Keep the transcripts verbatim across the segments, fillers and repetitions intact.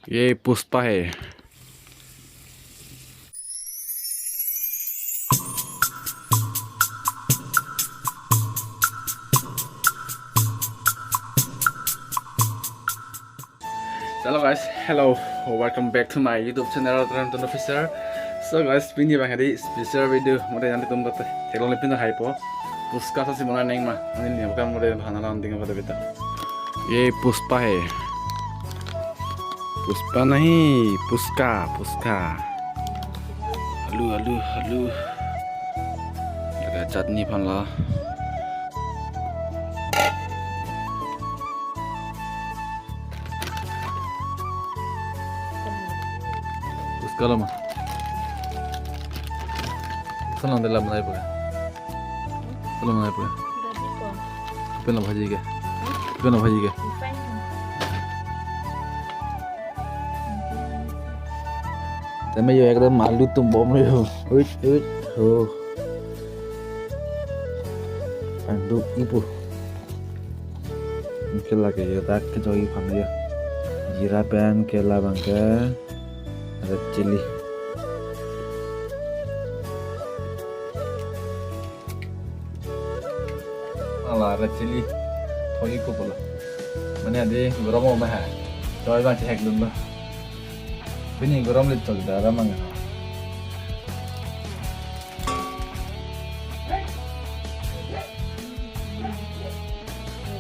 ये पुष्पा है। Hello guys, hello, welcome back to my YouTube channel, Ramton Officer. So guys, pini abang hadi special video, mode nanglitum ta theklongle pin haipo. Puchka si bonai nang ma, ani ni bukan mode bhana lang ding apa tapi ta. ये पुष्पा है। पुष्पा नहीं, पुचका, puchka. Alu, alu, alu. Laga chutney aphan lo. Puchka lo ma. Puchka lo de la banai pura. Puchka lo banai pura. Bhaji ko. Pen lo bhaji ke. Pen lo bhaji ke. Fine. Tame yo ekdom alu tumbom lo yo. Uit, uit, ho. Panduk ipu. Kela ke yo dak kejoi aphan yo. Jira pen kela abang ke red chilli. Ala red chilli. Thoi ko polo. Mane adi gorom ma ha. Choi abang chehek dun lo. Pini gorom lit chok da ramang.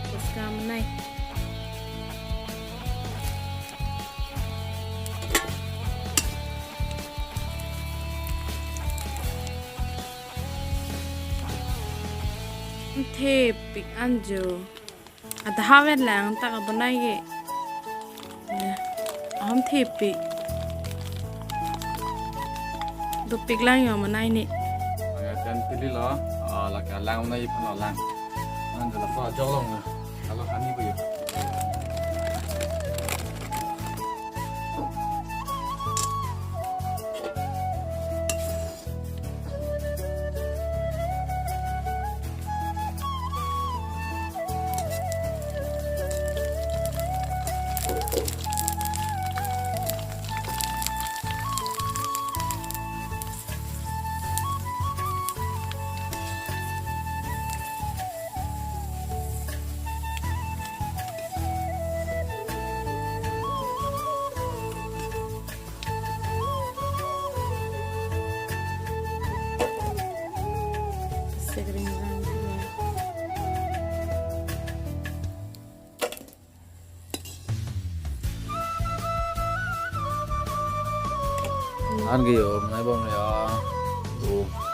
Puchka menai. Thepik anjo. Ada havet lang ta kabonai ke. Ya, ahom thepik. Dopik lang yo menai ni. Aya pen pili lo, ah, lake lang menai iphan lo lang. Anjo lapu ajok long na. Kalau hani bu yo. An ke yo, menai bom ya. Oh.